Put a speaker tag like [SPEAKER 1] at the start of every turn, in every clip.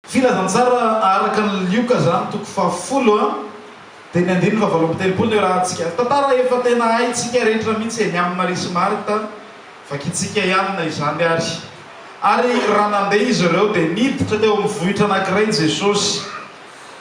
[SPEAKER 1] Filazantsara araka ny Lioka izany, toko fahafolo, dia ny andininy fahavalo amby 30 no iarahantsika. Tantara efa tena haintsika rehetra mihitsy e, ny amin'i Maria sy Marta, vakintsika ihany na izany ary. Ary raha nandeha izy ireo, dia niditra teo amin'ny vohitra anankiray Jesosy.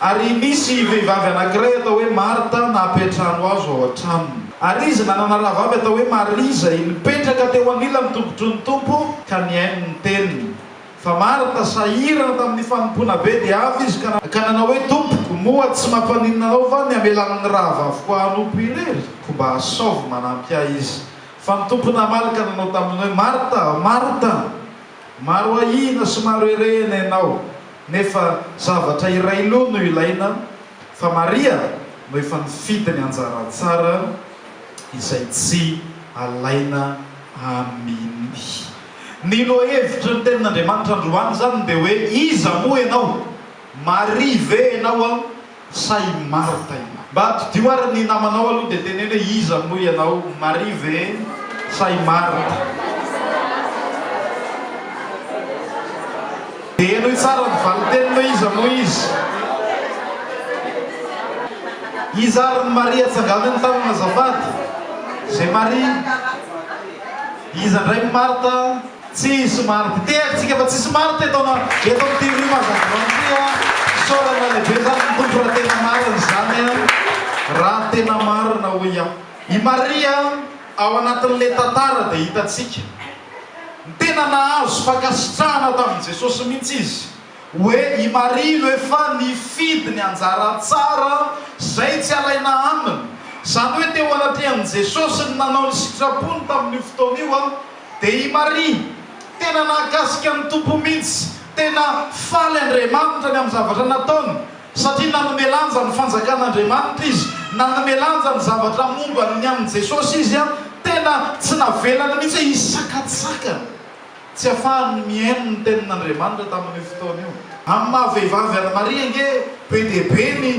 [SPEAKER 1] Ary nisy vehivavy anankiray atao hoe Marta nampiantrano azy ao an-tranony. Ary izy nanana rahavavy atao hoe Maria izay nipetraka teo anilan'ny tongotry ny Tompo ka nihaino ny teniny. Fa Marta sahirana tamin'ny fanompoana be dia avy izy ka ka nanao hoe, Tompoko, moa tsy mampaninona anao va ny hamelan'ny rahavaviko ahy hanompo irery? Koa mba asaovy manampy ahy izy. Fa ny Tompo namaly ka nanao taminy hoe, Marta, Marta, maro ahiana sy maro erehina ianao, nefa zavatra iray loha no ilaina, fa Maria no efa nifidy ny anjara tsara izay tsy alaina aminy. Ny lohahevitry ny Tenin'Andriamanitra androany izany dia hoe iza moa ianao? Maria ve ianao an sa i Marta ianao? Mba todiho ary ny namanao aloha dia teneno hoe iza moa ianao, Maria ve sa i Marta? Dia henoy tsara ny valin-teniny hoe iza moa izy? Iza ary ny Maria? Atsangano ny tanana azafady. Izay Maria. Iza ndray ny Martha? Tsisy Marthe. Tehaka tsika fa tsisy Marthe eto ana eto amin'ity rue Mazagran ity a. Isaorana lehibe zany ny Tompo raha tena marina izany a. Raha tena marina hoy aho. I Maria ao anatin'ilay tantara dia hitantsika. Ny tena nahazo fankasitrahana tamin'i Jesosy mihitsy izy. Hoe i Maria no efa nifidy ny anjara tsara izay tsy alaina aminy. Izany hoe teo anatrehan'i Jesosy ny nanao ny sitrapony tamin'io fotoana io dia i Maria. Tena nahakasika ny Tompo mihitsy. Tena faly Andriamanitra ny amin'ny zavatra nataony satria nanome lanja ny fanjakan'Andriamanitra izy, nanome lanja ny zavatra momba ny amin'i Jesosy izy, tena tsy navelany mihitsy hoe hisakatsakana. Tsy afahany ny mihaino ny tenin'Andriamanitra tamin'io fotoana io. Amin'ny maha vehivavy an'i Maria ange be dia be ny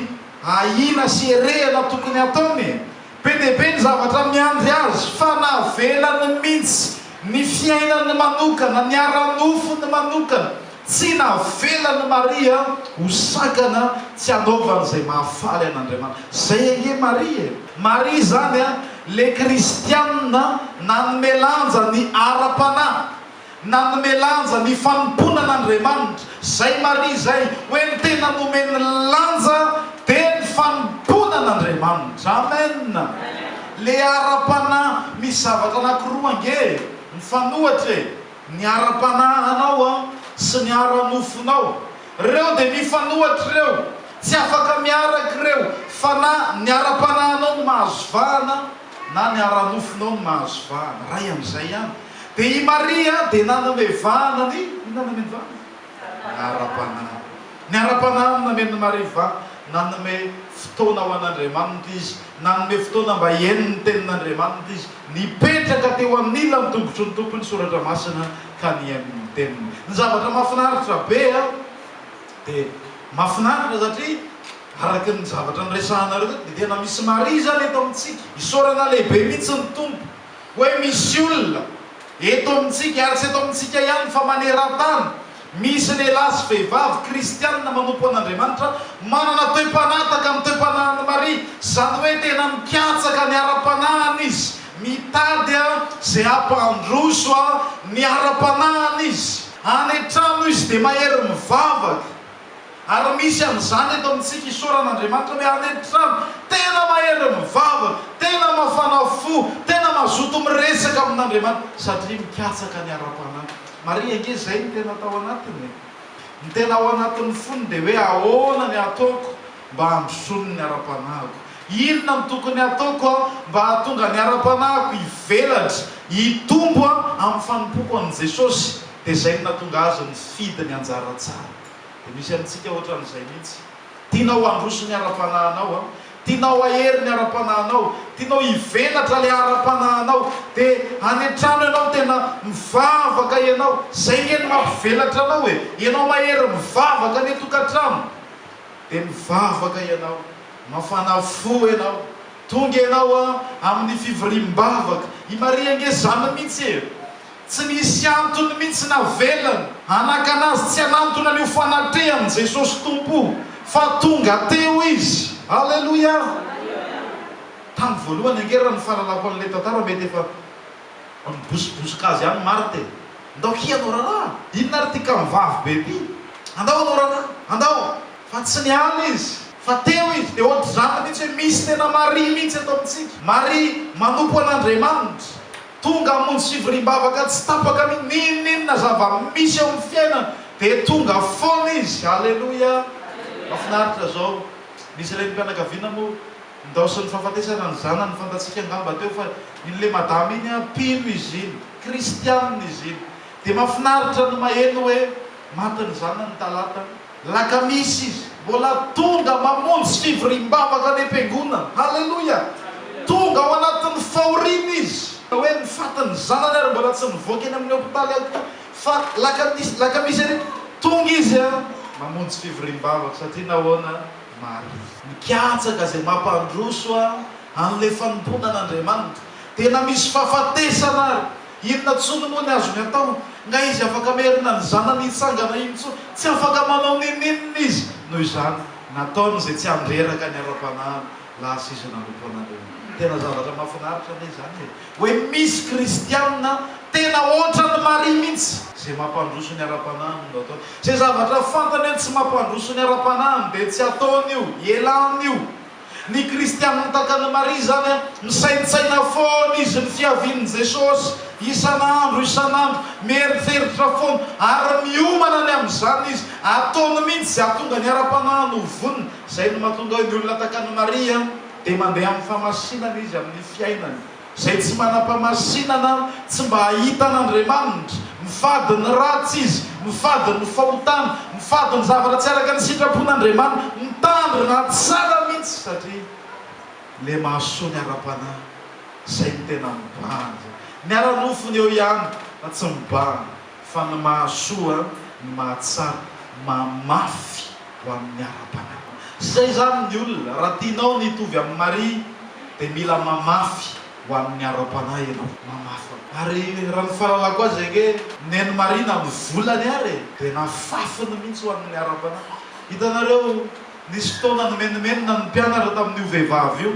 [SPEAKER 1] ahiana sy herehana tokony hataony e! Be dia be ny zavatra miandry azy fa navelany mintsy ny fiainany manokana, ny ara-nofony manokana. Tsy navelan'i Maria ho sakana tsy hanaovany izay mahafaly an'Andriamanitra. Izay ange Maria e! Maria izany an, le kristianina nanome lanja ny ara-panahy, nanome lanja ny fanompoana an'Andriamanitra. Izay Maria izay, hoe ny tena nomeny lanja dia ny fanompoana an'Andriamanitra. Amen! Le ara-panahy, misy zavatra anankiroa ange e, mifanohatra e! Ny ara-panahinao sy ny ara-nofonao. Ireo dia mifanohatra ireo. Tsy afaka miaraka ireo. Fa na ny ara-panahinao no mahazo vahana na ny ara-nofonao no mahazo vahana. Iray amin'izay ihany. Dia i Maria dia nanome vahana ny, inona nomeny vahana? Ny ara-panahy. Ny ara-panahy no namen'i Maria vahana. Nanome fotoana ho an'Andriamanitra izy. Nanome fotoana mba hihaino ny tenin'Andriamanitra izy. Nipetraka teo anilan'ny tongotry ny Tompo ny Soratra Masina ka nihaino ny teniny. Ny zavatra mahafinaritra be dia mahafinaritra satria araka ny zavatra niresahanareo teto dia tena misy Maria izany eto amintsika. Isaorana lehibe mihitsy ny Tompo hoe misy olona eto amintsika ary tsy eto amintsika ihany fa maneran-tany Misy lehilahy sy vehivavy kristianina manompo an'Andriamanitra manana toe-panahy tahaka ny toe-panahin'i Maria, izany hoe tena mikatsaka ny ara-panahiny izy, mitady izay hampandroso ny ara-panahiny izy. Any an-trano izy dia mahery mivavaka. Ary misy an'izany eto amintsika, isaorana Andriamanitra hoe any an-trano, tena mahery mivavaka, tena mafana fo, tena mazoto miresaka amin'Andriamanitra, satria mikatsaka ny ara-panahy. Maria ange izay no tena tao anatiny e! Ny tena ao anatin'ny fony dia hoe ahoana ny hataoko mba handrosoany ny ara-panahiko? Inona no tokony hataoko mba hahatonga ny ara-panahiko hivelatra, hitombo amin'ny fanompoako an'i Jesosy? Dia izay no nahatonga azy nifidy ny anjara tsara. Dia misy amintsika ohatran'izay mihitsy. Tianao handroso ny ara-panahinao an? Tianao hahery ny ara-panahinao? Tianao hivelatra ilay ara-panahinao? Dia any an-trano ianao tena mivavaka ianao. Izay nge no mampivelatra anao e! Ianao mahery mivavaka any an-tokantrano. Dia mivavaka ianao. Mafana fo ianao. Tonga ianao an, amin'ny fivoriam-bavaka. I Maria ange izany mihitsy e! Tsy nisy antony mihitsy navelany hanakana azy tsy hanantona an'io fanatrehan'i Jesosy Tompo fa tonga teo izy. Aleloia! Tamin'ny voalohany ange raha ny fahalalako an'ilay tantara mety efa nibosibosoka azy ihany Martha e! Ndao hi hanao raharaha! Inona ary ity kamvavy be ity? Andao hanao raharaha! Andao! Fa tsy niala izy fa teo izy. Dia ohatr'izany mihitsy hoe misy tena Maria mihitsy eto amintsika. Maria manompo an'Andriamanitra. Tonga hamonjy fivoriam-bavaka tsy tapaka mihitsy, n'inon'inona zava-misy eo amin'ny fiainana dia tonga foana izy. Aleloia! Mahafinaritra izao. Nisy renim-pianakaviana moa nindaosin'ny fahafatesana ny zanany, fantatsika angamba teo fa iny ilay madama iny an, mpino izy iny, kristianina izy iny. Dia mahafinaritra ny maheno hoe maty ny zanany talata. Lakamisy izy, mbola tonga mamonjy fivoriam-bavaka any am-piangonana. Haleloia! Tonga ao anatin'ny fahoriana izy. Hoe ny fatin'ny zanany ary mbola tsy nivoaka eny amin'ny hopitaly akory fa lakamisy, lakamisy ery. Tonga izy an, mamonjy fivoriam-bavaka satria nahoana? Maria. Mikatsaka izay mampandroso an'ilay fanompoana an'Andriamanitra. Tena misy fahafatesana ary. Inona intsony moa ny azony atao? Nga izy afaka merina ny zanany hitsangana intsony? Tsy afaka manao n'inon'inona izy. Noho izany, nataony izay tsy handreraka ny ara-panahiny, lasa izy nanompo an'Andriamanitra. Tena zavatra mahafinaritra anie izany e! Hoe misy kristiana tena hoatran'i Maria mihitsy. Izay mampandroso ny ara-panahiny no ataony. Izay zavatra fantany hoe tsy mampandroso ny ara-panahiny dia tsy ataony io, ialany io. Ny kristianina tahaka an'i Maria izany an, misaintsaina foana izy ny fiavian'i Jesosy, isan'andro isan'andro, mieritreritra foana, ary miomana ny amin'izany izy, ataony mihitsy izay hahatonga ny ara-panahiny ho vonona. Izay no mahatonga hoe ny olona tahaka an'i Maria dia mandeha amin'ny famasinana izy amin'ny fiainany. Izay tsy manam-pamasinana tsy mba hahita an'Andriamanitra. Mifady ny ratsy izy, mifady ny fahotana, mifady ny zavatra tsy araka ny sitrapon'Andriamanitra, mitandrina tsara mihitsy satria ilay mahasoa ny ara-panahy, izay no tena mibahana. Ny ara-nofony eo ihany fa tsy mibahana, fa ny mahasoa, ny mahatsara, mamafy ho amin'ny ara-panahy. Izay izany ny olona, raha tianao ny hitovy amin'i Maria dia mila mamafy ho an'ny ara-panahy ianao. Mamafy. Ary raha ny fahalalako azy ange, Neny Maria na ny volany ary e, dia nafafiny mihitsy ho an'ny ara-panahy. Hitanareo, nisy fotoana nimenomenona ny mpianatra tamin'io vehivavy io.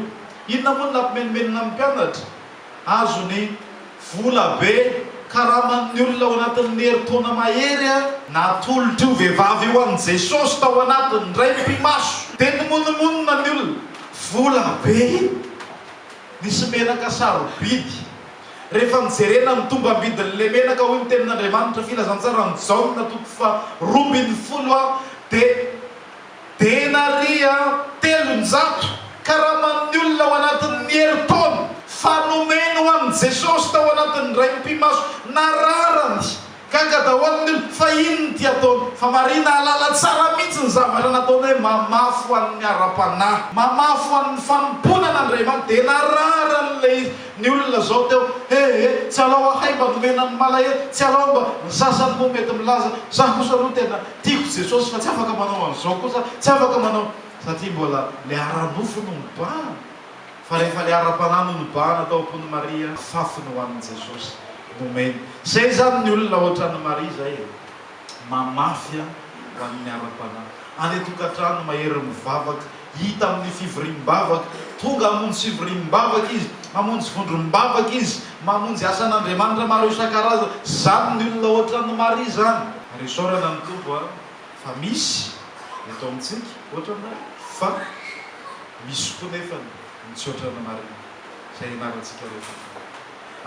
[SPEAKER 1] Inona moa no nampimenomenona ny mpianatra? Azony vola be karaman'ny olona ao anatin'ny herintaona mahery natolotr'io vehivavy io an'i Jesosy tao anatin'ny indray mipi-maso. Dia nimonomonona ny olona. Vola be iny. Nisy menaka sarobidy. Rehefa nojerena ny tombam-bidin'ilay menaka, hoy ny Tenin'Andriamanitra, Filazantsaran'i Jaona toko faha 12, dia. Denaria 300, karaman'ny olona ao anatin'ny herintaona, fa nomeny ho an'i Jesosy tao anatin'ny indray mipi-maso. Nararany. Gaga daholo ny olona, fa inona ity ataony? Fa Maria nahalala tsara mihitsy ny zavatra nataony hoe mamafy ho an'ny ara-panahy, mamafy ho an'ny fanompoana an'Andriamanitra. Dia nararany ilay izy. Ny olona izao teo, he he, tsy alao ahay mba nomena ny malahelo, tsy alao mba, ny sasany moa mety milaza, za kosa aloha tena Tiako Jesosy fa tsy afaka manao an'izao kosa tsy afaka manao satria mbola le ara-nofo no mibahana fa rehefa le ara-panahy no nibahana tao am-pon'i Maria fafiny ho an'i Jesosy nomeny. Zay zany ny olona ohatran'i Maria zay e! Mamafy ho an'ny ara-panahy. Any an-tokantrano mahery mivavaka Hita amin'ny fivoriam-bavaka. Tonga hamonjy fivoriam-bavaka izy, mamonjy vondrom-bavaka izy, mamonjy asan'Andriamanitra maro isan-karazany. Izany ny olona ohatran'i Maria izany. Ary isaorana ny Tompo a, fa misy eto amintsika ohatran'i Maria, fa misy koa nefa ny tsy ohatran'i Maria, izay ianarantsika rehetra tsara.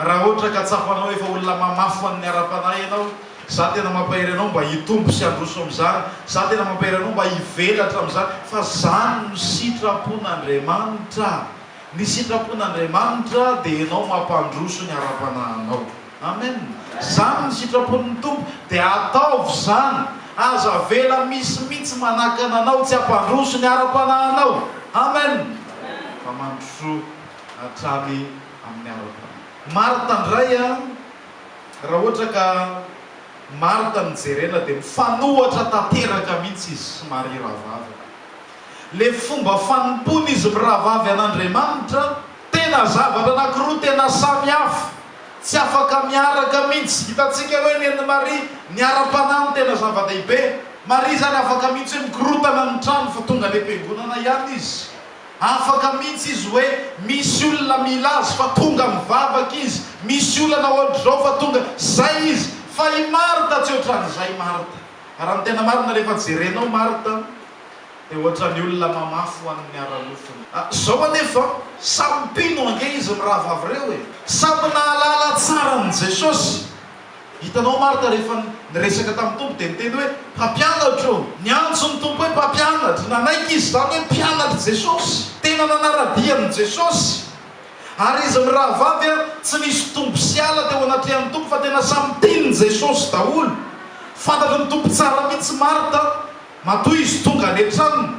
[SPEAKER 1] Raha ohatra ka tsapanao efa olona mamafy ho an'ny ara-panahy ianao, za tena mampahery anao mba hitombo sy handroso amin'izany, za tena mampahery anao mba hivelatra amin'izany, fa zany no sitrapon'Andriamanitra. Ny sitrapon'Andriamanitra dia ianao mampandroso ny ara-panahinao. Amen. Zany ny sitrapon'ny Tompo, dia ataovy zany. Aza avela misy mihitsy manakana anao tsy hampandroso ny ara-panahinao. Amen. Fa mandrosoa hatrany amin'ny ara-panahy. Marta indray an, raha ohatra ka Marta no jerena dia mifanohatra tanteraka mihitsy izy sy Maria rahavaviny. Ilay fomba fanompoan'izy mirahavavy an'Andriamanitra, tena zavatra anankiroa tena samy hafa. Tsy afaka miaraka mihitsy. Hitantsika hoe ny an'i Maria, ny ara-panahy no tena zava-dehibe. Maria izany afaka mihitsy hoe mikorotana ny trano fa tonga any am-piangonana ihany izy. Afaka mihitsy izy hoe misy olona mila azy fa tonga mivavaka izy, misy olana ohatr'izao fa tonga, zay izy. Fa i Marta tsy ohatran'izay Marta. Raha ny tena marina rehefa jerenao Marta dia ohatran'ny olona mamafy ho an'ny ara-nofony. Zao anefa, samy mpino ange izy mirahavavy ireo e! Samy nahalala tsara an'i Jesosy. Hitanao Marta rehefa niresaka tamin'ny Tompo dia niteny hoe, Mpampianatra ô! Niantso ny Tompo hoe Mpampianatra. Nanaiky izy izany hoe mpianatr'i Jesosy. Tena nanara-dia an'i Jesosy. Ary izy mirahavavy tsy nisy tombo sy ala teo anatrehan'ny Tompo fa tena samy tian'i Jesosy daholo. Fantatry ny Tompo tsara mihitsy Marta matoa izy tonga any an-tranony.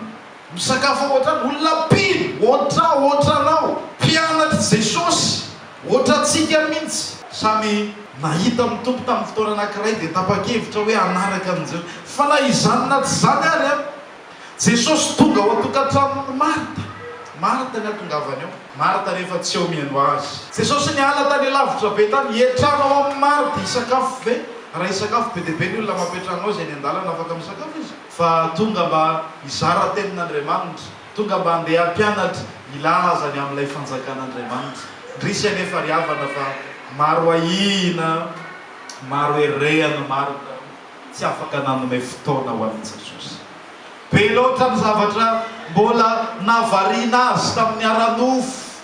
[SPEAKER 1] Misakafo ao an-trano, olona mpino, hoatra hoatranao, mpianatr'i Jesosy, hoatrantsika mihitsy. Samy nahita ny Tompo tamin'ny fotoana anankiray dia tapa-kevitra hoe hanaraka an'i Jesosy. Fa na izany na tsy izany ary an, Jesosy tonga ao an-tokantranon'i Marta. Marta ny hatongavany ao. Marta rehefa tsy eo mihaino azy. Jesosy niala tany lavitra be tany, hiantrano ao amin'i Marta, hisakafo ve? Raha hisakafo be dia be ny olona mampiantrano azy eny an-dalana, afaka misakafo izy. Fa tonga mba hizara tenin'Andriamanitra, tonga mba handeha hampianatra, hilaza ny amin'ilay fanjakan'Andriamanitra. Indrisy anefa ry havana fa maro ahiana, maro herehana Marta, tsy afaka nanome fotoana ho an'i Jesosy. Be loatra ny zavatra mbola nahavariana azy tamin'ny ara-nofo.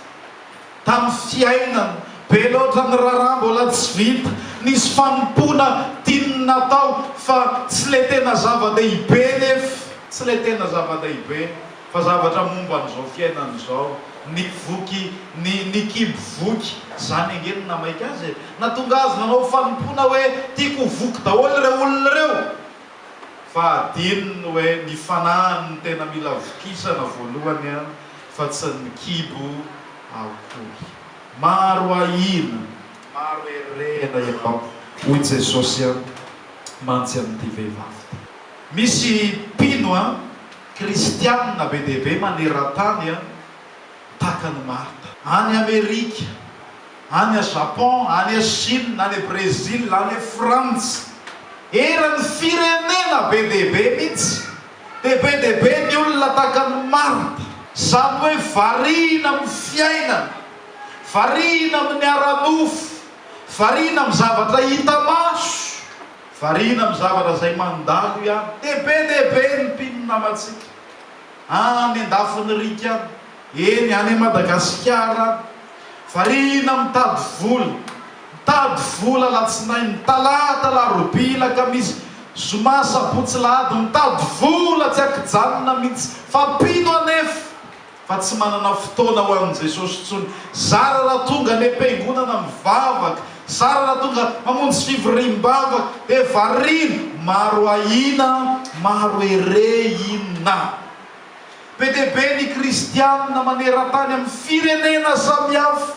[SPEAKER 1] Tamin'ny fiainana, be loatra ny raharaha mbola tsy vita, nisy fanompoana tiany natao fa tsy ilay tena zava-dehibe nefa, tsy ilay tena zava-dehibe fa zavatra momba an'izao fiainana izao, ny voky, ny ny kibo voky, izany ange no namaika azy e! Nahatonga azy nanao fanompoana hoe tiako ho voky daholo ireo olona ireo, fa adinony hoe ny fanahiny no tena mila vokisana voalohany an! fa tsy ny kibo akory. Maro ahiana, maro herehina ianao, hoy Jesosy mantsy amin'ity vehivavy ity. Misy mpino an, kristianina be dia be maneran-tany an, tahaka an'i Marta. Any Amerika, any Japon, any Chine, any Brésil, any Frantsa, eran'ny firenena be dia be mihitsy. Dia be dia be ny olona tahaka an'i Marta. Izany hoe variana amin'ny fiainana, variana amin'ny ara-nofo, variana amin'ny zavatra hita maso, variana amin'ny zavatra izay mandalo ihany. Dia be dia be ny mpino namantsika any an-dafin'ny riaka any, eny any Madagasikara any. Variana mitady vola. Mitady vola alatsinainy, talata, alarobia, alakamisy, zoma, sabotsy, lahady, mitady vola tsy ankijanona mihitsy. Fa mpino anefa fa tsy manana fotoana ho an'i Jesosy intsony. Zara raha tonga any am-piangonana mivavaka, zara raha tonga mamonjy fivoriam-bavaka, dia variana, maro ahiana, maro herehina. Be dia be ny kristianina maneran-tany amin'ny firenena samihafa.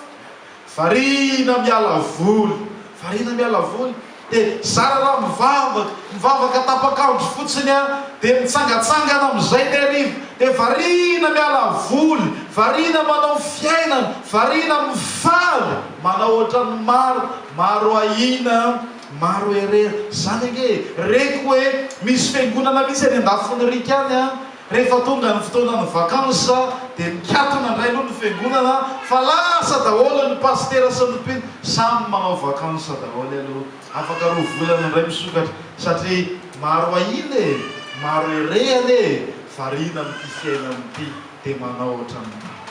[SPEAKER 1] Variana miala voly, variana miala voly, dia zara raha mivavaka, mivavaka tapak'andro fotsiny an, dia mitsangatsangana amin'izay ny hariva, dia variana miala voly, variana manao fiainana, variana mifaly, manao ohatran'ny maro, maro ahiana, maro erera. Izany ange e! Reko hoe misy fiangonana mihitsy any andafin'ny riaka any an, Rehefa tonga ny fotoanan'ny vacances dia mikatona indray aloha ny fiangonana fa lasa daholo ny pasitera sy ny mpino, samy manao vacances daholo aloha, afaka roa volana indray misokatra satria maro ahiana e, maro erehana e, variana amin'ity fiainana ity dia manao ohatran'ny marina.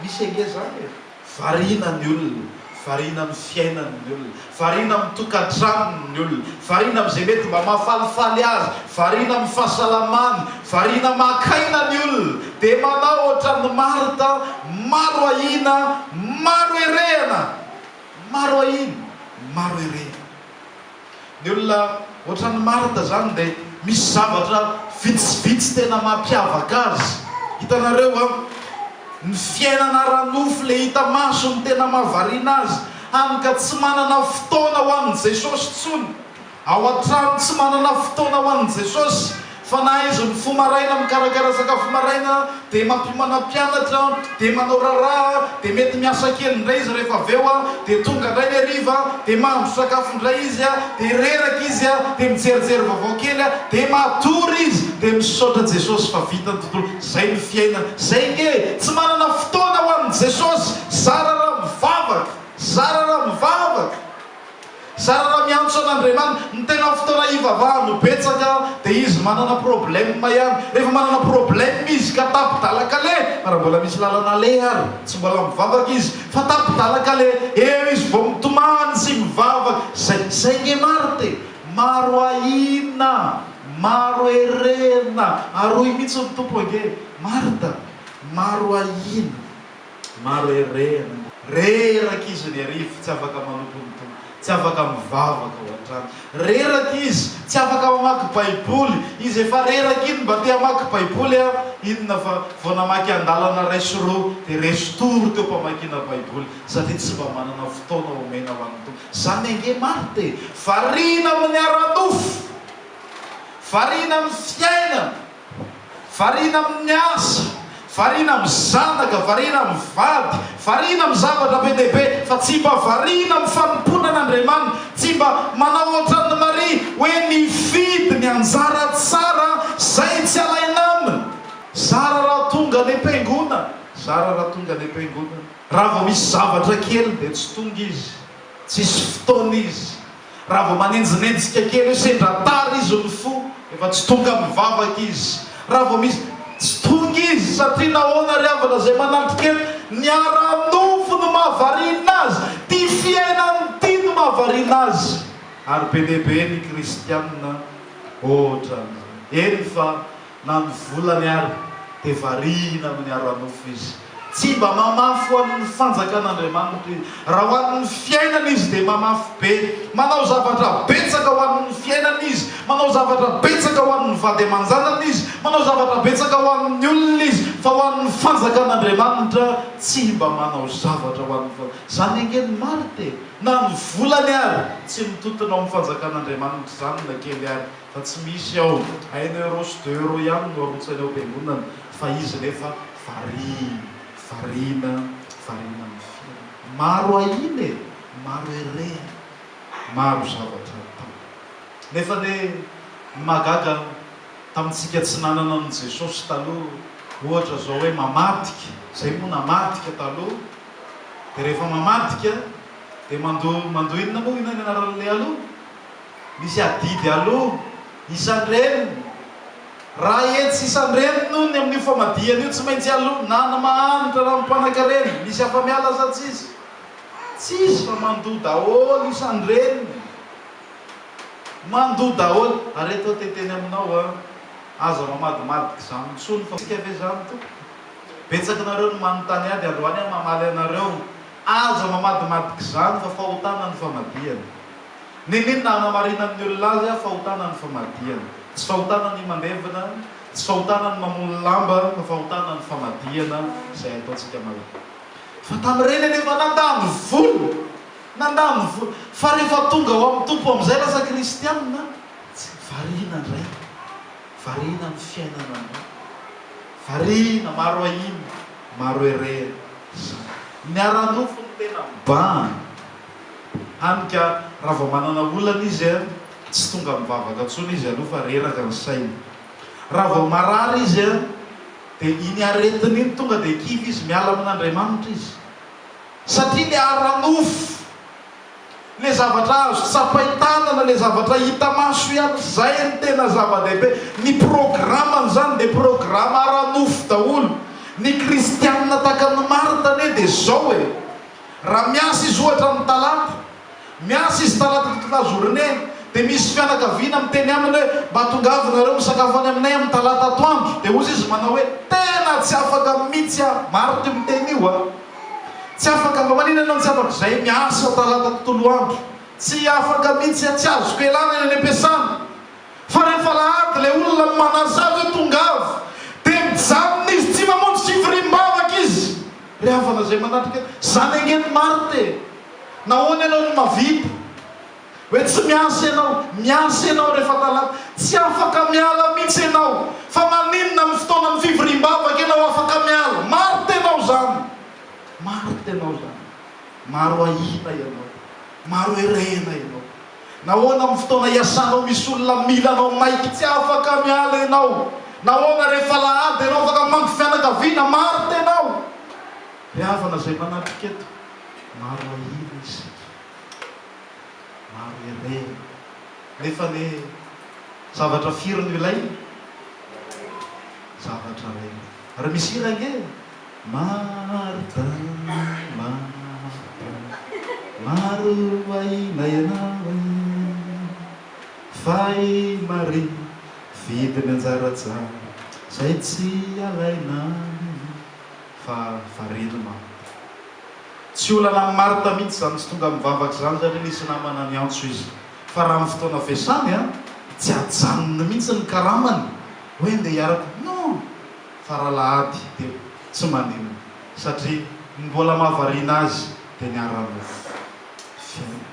[SPEAKER 1] Misy ange izany e. Variana ny olona, variana amin'ny fiainany ny olona, variana amin'ny tokantranony ny olona, variana amin'izay mety mba mahafalifaly azy, variana amin'ny fahasalamany, variana maka aina ny olona, dia manao ohatran'i Marta, maro ahiana, maro erehana, maro ahiana, maro erehana. Ny olona ohatran'i Martha izany dia misy zavatra vitsivitsy tena mampiavaka azy. Hitanareo an, ny fiainana ara-nofo ilay hita maso no tena mahavariana azy, hany ka tsy manana fotoana ho an'i Jesosy intsony. Ao an-trano tsy manana fotoana ho an'i Jesosy. Fa na izy mifoha maraina mikarakara sakafo maraina, dia mampiomana mpianatra, dia manao raharaha, dia mety miasa kely indray izy rehefa avy eo, dia tonga indray ny hariva, dia mahandro sakafo indray izy, dia reraka izy, dia mijerijery vaovao kely, dia matory izy, dia misaotra Jesosy fa vita ny tontolo. Izay no fiainana. Izay nge e! Tsy manana fotoana ho an'i Jesosy, zara raha mivavaka, zara raha mivavaka. Zara raha miantso an'Andriamanitra, ny tena fotoana hivavahany ho betsaka dia izy manana problème ihany. Rehefa manana problème izy ka tapi-dalan-kaleha, fa raha mbola misy lalana aleha ary, tsy mbola mivavaka izy, fa tapi-dalan-kaleha, eo izy vao mitomany sy mivavaka. Zay, zay nge Marthe e! Maro ahiana, maro herena, ary hoy mihitsy ny Tompo ange, Martha, maro ahiana. Maro herehana. Reraka izy ny hariva, tsy afaka manompo ny Tompo, tsy afaka mivavaka ao an-trano. Reraka izy, tsy afaka mamaky Baiboly. Izy efa reraka iny mba te hamaky Baiboly a, inona fa vao namaky andalana iray sy roa dia resy tory teo am-pamakiana Baiboly satria tsy mba manana fotoana omena ho an'ny Tompo. Izany ange Martha e! Variana amin'ny ara-nofo, variana amin'ny fiainana. Variana amin'ny asa, variana amin'ny zanaka, variana amin'ny vady, variana amin'ny zavatra be dia be, fa tsy mba variana amin'ny fanompoana an'Andriamanitra, tsy mba manao ohatran'i Maria hoe nifidy ny anjara tsara izay tsy alaina aminy. Zara raha tonga any am-piangonana, zara raha tonga any am-piangonana. Raha vao misy zavatra kely dia tsy tonga izy, tsisy fotoana izy. Raha vao manenjinenjika kely eo sendra tara izy mifoha efa tsy tonga mivavaka izy. Raha vao misy tsy tonga izy satria nahoana ry havana izay manatrika eto ny ara-nofo no mahavariana azy, ty fiainany ty no mahavariana azy. Ary be dia be ny kristianina ohatran'izany. Eny fa Na ny volany ary dia variana amin'ny ara-nofo izy. Tsy mba mamafy ho an'ny fanjakan'Andriamanitra izy. Raha ho an'ny fiainana izy dia mamafy be. Manao zavatra betsaka ho an'ny fiainana izy. Manao zavatra betsaka ho an'ny vady aman-janany izy. Manao zavatra betsaka ho an'ny olona izy. Fa ho an'ny fanjakan'Andriamanitra, tsy mba manao zavatra ho an'ny fanjakana. Izany ange ny marina e! Na ny volany ary tsy mitontona ao amin'ny fanjakan'Andriamanitra izany na kely ary. Fa tsy misy ao, un euro sy deux euro ihany no arotsany ao am-piangonana fa izy nefa variana, variana, variana amin'ny fiainana. Maro ahiana e, maro herehana, maro zavatra atao. Nefa anie ny mahagaga tamintsika tsy nanana an'i Jesosy taloha, ohatra zao hoe mamadika, zay moa namadika taloha, dia rehefa mamadika dia mandoa, mandoa inona moa, inona ny anaran'ilay aloha? Misy adidy aloha isan-dreniny. Raha etsy isan-dreniny hono ny amin'io famadihana io tsy maintsy aloha na ny mahantra na ny mpanankarena. Misy afa-miala sa tsisy? Tsisy fa mandoa daholo isan-dreniny. Mandoa daholo. Ary eto aho te hiteny aminao a, aza mamadimadika izany intsony fa isika ve izany tompoko? Betsaka nareo no manontany ahy dia androany aho mamaly anareo. Aza mamadimadika izany fa fahotana ny famadihana. N'inon'inona hanamarinan'ny olona azy, fahotana ny famadihana. Tsy fahotana ny mandevina, tsy fahotana ny mamono lamba, fa fahotana ny famadihana izay ataontsika malagasy. Fa tamin'ireny anefa nandany vola, nandany vola. Fa rehefa tonga ao amin'ny Tompo amin'izay lasa kristianina, tsy variana indray, variana amin'ny fiainana indray. Variana, maro ahiana, maro herehana. Izany. Ny ara-nofo no tena mibahana. Hany ka raha vao manana olana izy tsy tonga mivavaka intsony izy aloha fa reraka ny sainy. Raha vao marary izy dia iny aretina iny tonga dia kivy izy, miala amin'Andriamanitra izy. Satria le ara-nofo, le zavatra azo tsapain-tanana, le zavatra hita maso ihany, zay no tena zava-dehibe. Ny programany zany dia programa ara-nofo daholo. Ny kristianina tahaka an'i Marta anie dia zao e! Raha miasa izy ohatra amin'ny talata, miasa izy talata toute la journée, dia misy fianakaviana miteny aminy hoe mba tongava nareo misakafo any aminay amin'ny talata atoandro, dia hozy izy manao hoe tena tsy afaka mitsy aho, marina io miteny io a! Tsy afaka, mba maninona ianao no tsy afaka? Zay miasa talata tontolo andro, tsy afaka mitsy aho, tsy azoko ialana ny any am-piasana. Fa rehefa alahady ilay olona no manasa azy hoe tongava dia mijanona izy tsy mamonjy fivoriam-bavaka izy. Ry havana izay manatrika eto, izany ange ny marina e! Nahoana ianao no mavita? Hoe tsy miasa ianao, miasa ianao rehefa talata. Tsy afaka miala mihitsy ianao. Fa maninona amin'ny fotoanan'ny fivoriam-bavaka ianao afaka miala? Martha ianao izany. Martha ianao izany. Maro ahiana ianao. Maro herehina ianao. Nahoana amin'ny fotoana iasanao misy olona mila anao maika tsy afaka miala ianao? Nahoana rehefa alahady ianao afaka mamangy fianakaviana? Martha ianao. Ry havana izay manatrika eto, maro ahiana isika. Maro herehina. Nefa anie zavatra firy no ilaina? Zavatra iray. Ary misy hira ange e! Martha, Martha, maro ahiana ianao e, fa i Maria vidiny anjara tsara izay tsy alaina aminy fa variana Martha. Tsy olana amin'i Martha mihitsy izany tsy tonga mivavaka izany satria nisy namana niantso izy. Fa raha amin'ny fotoana fiasany an, tsy ajanony mihitsy ny karamany hoe ndeha hiaraka, non! Fa raha alahady dia tsy maninona satria ny mbola mahavariana azy dia ny ara-nofo. Fiainana.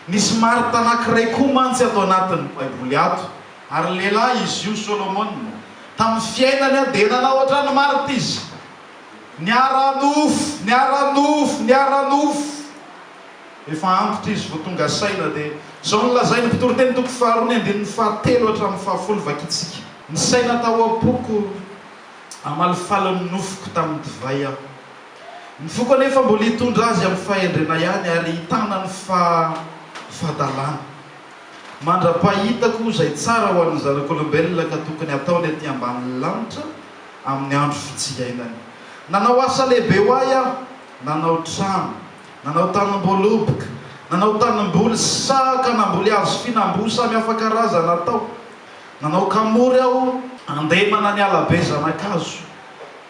[SPEAKER 1] Nisy Martha anankiray koa mantsy ato anatin'ny Baiboly ato, ary lehilahy izy io, Solomona. Tamin'ny fiainany dia nanao ohatran'i Martha izy. Ny ara-nofo, ny ara-nofo, ny ara-nofo. Efa antitra izy vao tonga saina dia izao no lazainy, Mpitoriteny toko faharoa ny andininy fahatelo hatramin'ny fahafolo vakintsika. Nisaina tao am-poko hamalifaly ny nofoko tamin'ny divay aho. Ny foko anefa mbola hitondra azy amin'ny fahendrena ihany ary hitana ny fahadalana. Mandra-pahitako izay tsara ho an'ny zanak'olombelona ka tokony hataony aty ambanin'ny lanitra amin'ny andro vitsy iainany. Nanao asa lehibe ho ahy aho, nanao trano, nanao tanimboaloboka, nanao tanimboly saha ka namboly hazo fihinam-boa samy hafa karazana tao. Nanao kamory aho handemana ny alabe zana-kazo.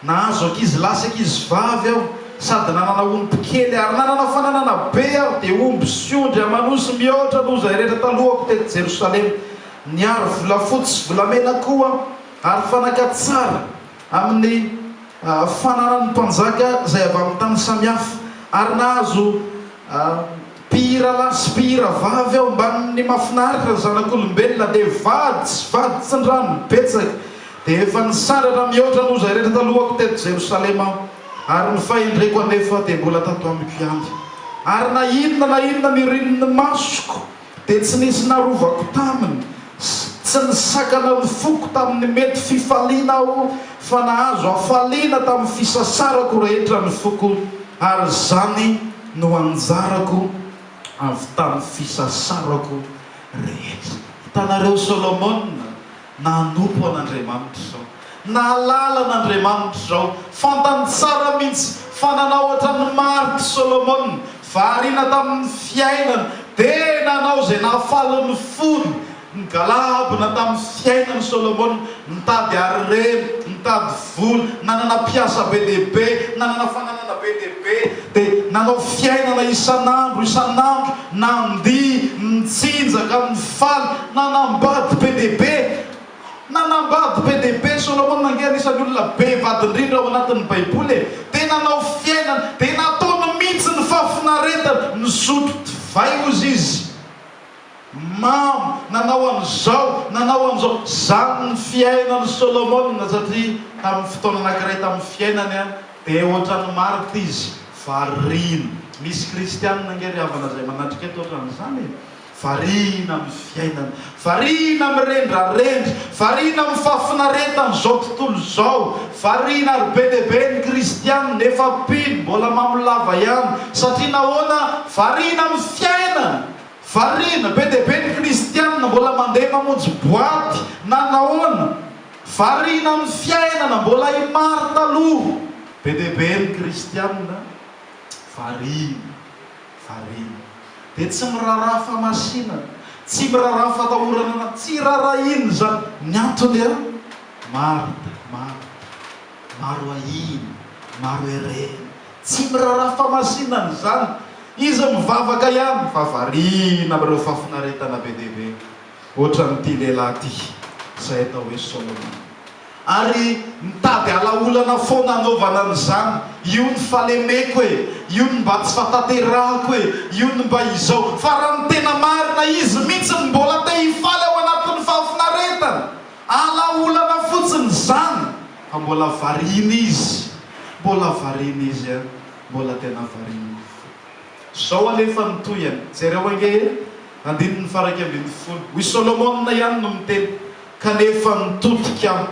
[SPEAKER 1] Nahazo ankizy lahy sy ankizy vavy aho, sady nanana omby kely ary nanana fananana be aho, dia omby sy ondry aman'osy mihoatra noho izay rehetra talohako teto Jerosalema. Niaro volafotsy sy volamena koa aho, ary fanaka tsara amin'ny fananan'ny mpanjaka izay avy amin'ny tany samihafa, ary nahazo mpihira lahy sy mpihira vavy aho mbamin'ny mahafinaritra ny zanak'olombelona, dia vady sy vaditsindrano betsaka. Dia efa nisandratra mihoatra noho izay rehetra talohako teto Jerosalema aho, ary ny fahendreko anefa dia mbola tato amiko ihany. Ary na inona na inona nirin'ny masoko, dia tsy nisy narovako taminy, sy tsy nisakana ny foko tamin'ny mety fifaliana aho, fa nahazo hafaliana tamin'ny fisasarako rehetra ny foko, ary izany no anjarako avy tamin'ny fisasarako rehetra. Hitanareo Solomona Nanompo an'Andriamanitra izao. Nahalala an'Andriamanitra izao. Fantany tsara mihitsy fa nanao hoatran'i Marthe Solomona, variana tamin'ny fiainana, dia nanao izay nahafaly ny fony. Nigalabona tamin'ny fiainany Solomona, nitady harena, nitady vola, nanana mpiasa be dia be, nanana fananana be dia be, dia nanao fiainana isan'andro isan'andro, nandihy, nitsinjaka, nifaly, Nanambady be dia be. Nanambady be dia be. Solomona ange anisan'ny olona be vady indrindra ao anatin'ny Baiboly e! Dia nanao fiainana, dia nataony mihitsy ny fahafinaretana, nisotro divay hozy izy, mamo, nanao an'izao, nanao an'izao. Izany ny fiainan'i Solomona satria tamin'ny fotoana anankiray tamin'ny fiainany dia ohatran'ny Martha izy, variana. Misy kristianina ange ry havana izay manatrika eto ohatran'izany e! Variana amin'ny fiainana, variana mirendrarendra, variana amin'ny fahafinaretan'izao tontolo izao, variana ary be dia be ny kristiana nefa mpino mbola mamo lava ihany, satria nahoana? Variana amin'ny fiainana, variana, be dia be ny kristiana mbola mandeha mamonjy boaty na nahoana? Variana amin'ny fiainana, mbola i Marta aloha, be dia be ny kristiana variana. Variana. Dia tsy miraharaha famasinana, tsy miraharaha fatahorana ana, tsy raharahiany izany. Ny antony a? Martha, Martha, maro ahiana, maro herehina. Tsy miraharaha famasinana izany. Izy mivavaka ihany fa variana amin'ireo fahafinaretana be dia be. Ohatran'ity lehilahy ity, izay atao hoe Solomona. Ary mitady alaolana foana hanaovana an'izany, io ny fahalemeko e, io ny mba tsy fahatanterahako e, io ny mba izao. Fa raha ny tena marina izy mihitsy no mbola te hifaly ao anatin'ny fahafinaretana. Alaolana fotsiny izany fa mbola variana izy, mbola variana izy an, mbola tena variana izy. Izao anefa ny tohiny, jereo ange e, andininy faha-11, hoy Solomona ihany no miteny, Kanefa nitodika aho,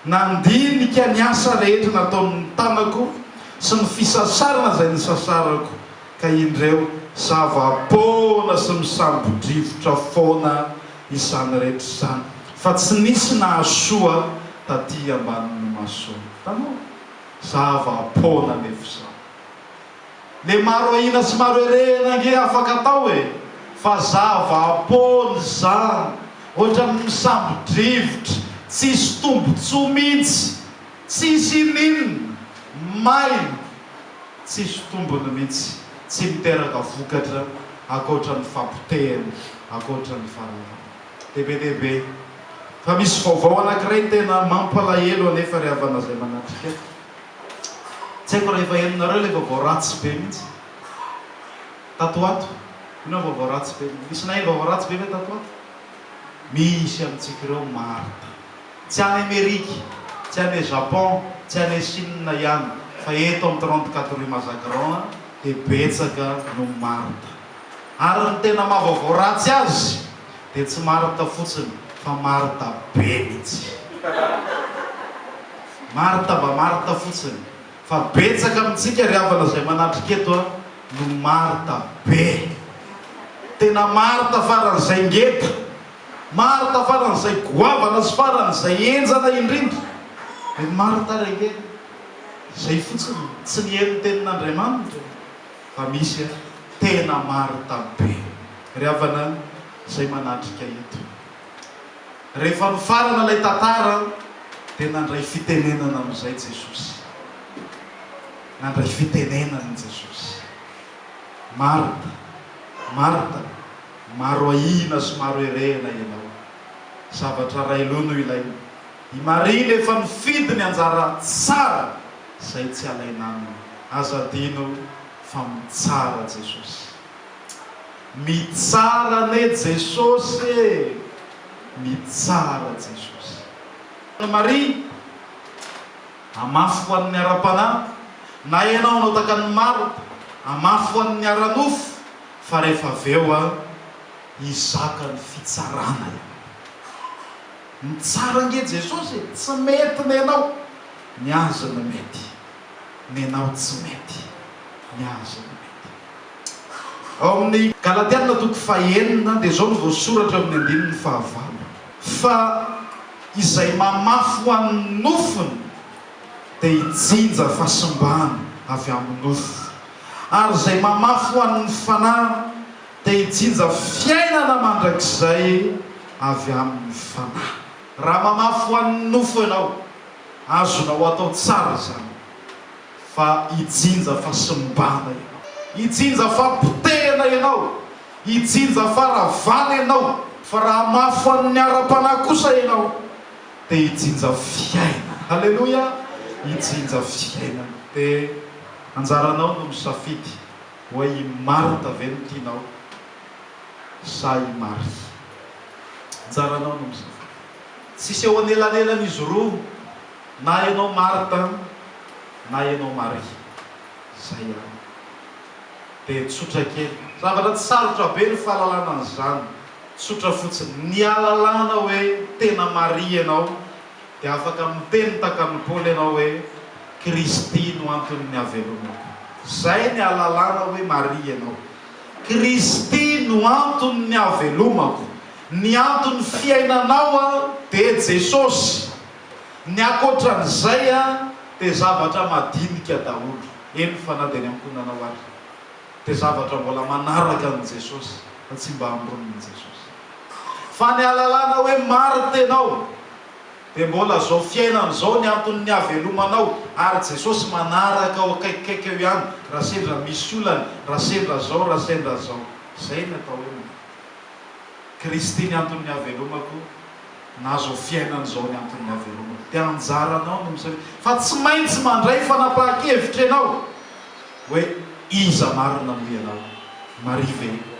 [SPEAKER 1] nandinika ny asa rehetra nataon'ny tanako sy ny fisasarana izay nisasarako, ka indreo, zava-poana sy misambo-drivotra foana izany rehetra izany, fa tsy nisy nahasoa taty ambanin'ny masoandro. Hitanao? Zava-poana anefa izany. Le maro ahiana sy maro erehina ange afaka atao e! Fa zava-poana izany, ohatran'ny misambo-drivotra, tsisy tombotsoa mintsy, tsisy ininona, maina, tsisy tombony mintsy, tsy miteraka vokatra ankoatra ny fapotehana, ankoatra ny faharavana. Dia be dia be. Fa misy vaovao anankiray tena mampalahelo anefa ry havana izay manatrika eto. Tsy haiko raha efa henonareo ilay vaovao ratsy be mihitsy tato ho ato. Inona vaovao ratsy be? Nisy naheno vaovao ratsy be ve tato ho ato? Misy amintsika ireo Martha. Tsy any Amerika, tsy any Japon, tsy any Chine ihany fa eto amin'ny 34 rue Mazagran dia betsaka no Martha. Ary ny tena maha vaovao ratsy azy dia tsy Martha fotsiny fa Martha be mihitsy. Martha mba Martha fotsiny fa betsaka amintsika ry havana izay manatrika eto a no Martha be. Tena Martha faran'izay ngeda, Martha faran'izay goavana sy faran'izay henjana indrindra. Dia Martha re nge izay fotsiny, tsy niheno ny tenin'Andriamanitra fa misy a tena Martha be. Ry havana izay manatrika eto. Rehefa nifarana ilay tantara dia nandray fitenenana amin'izay Jesosy. Nandray fitenenana Jesosy. Marta, Marta, maro ahiana sy maro erehina ianao. Zavatra iray loha no ilaina. I Maria nefa nifidy ny anjara tsara izay tsy alaina aminy. Aza adino fa mitsara Jesosy. Mitsara anie Jesosy e! Mitsara Jesosy. Maria, hamafy ho an'ny ara-panahy, na ianao hanao tahaka an'i Marta, hamafy ho an'ny ara-nofo, fa rehefa avy eo a, hizaka ny fitsarana ianao. Mitsara ange Jesosy e! Tsy mety nenao, ny azy no mety. Nenao tsy mety, ny azy no mety. Ao amin'ny Galatiana toko fahenina dia izao no voasoratra eo amin'ny andininy fahavalo, Fa izay mamafy ho an'ny nofony dia hijinja fahasimbana avy amin'ny nofo, ary izay mamafy ho an'ny fanahy dia hijinja fiainana mandrakizay avy amin'ny fanahy. Raha mamafy ho an'ny nofo ianao, azonao atao tsara izany. Fa hijinja fahasimbana ianao. Hijinja fahapotehana ianao. Hijinja faharavana ianao. Fa raha mafy ho an'ny ara-panahy kosa ianao, dia hijinja fiainana. Haleloia! Hijinja fiainana. Dia anjaranao no misafidy hoe i Marta ve no tianao sa i Maria. Anjaranao no misafidy. Tsisy eo anelanelan'izy roa. Na ianao Martha na ianao Maria. Zay ihany. Dia tsotra kely. Zavatra tsy sarotra be ny fahalalana an'izany. Tsotra fotsiny. Ny ahalalana hoe tena Maria ianao dia afaka miteny tahaka an'i Paoly ianao hoe Kristy no anton'ny havelomako. Zay ny ahalalana hoe Maria ianao. Kristy no anton'ny havelomako. Ny anton'ny fiainanao dia Jesosy. Ny ankoatran'izay dia zavatra madinika daholo, eny fa na dia ny ankohonanao ary dia zavatra mbola manaraka an'i Jesosy fa tsy mba ambonin'i Jesosy. Fa ny ahalalana hoe Martha ianao dia mbola izao fiainana izao ny anton'ny havelomanao ary Jesosy manaraka ao akaikikaiky eo ihany raha sendra misy olana, raha sendra zao, raha sendra zao. Izay ny atao hoe Martha. Kristy ny anton'ny havelomako. Na zao fiainana izao ny anton'ny havelomana. Dia anjaranao no misafidy. Fa tsy maintsy mandray fanapahan-kevitra ianao hoe iza marina moa ianao? Maria ve?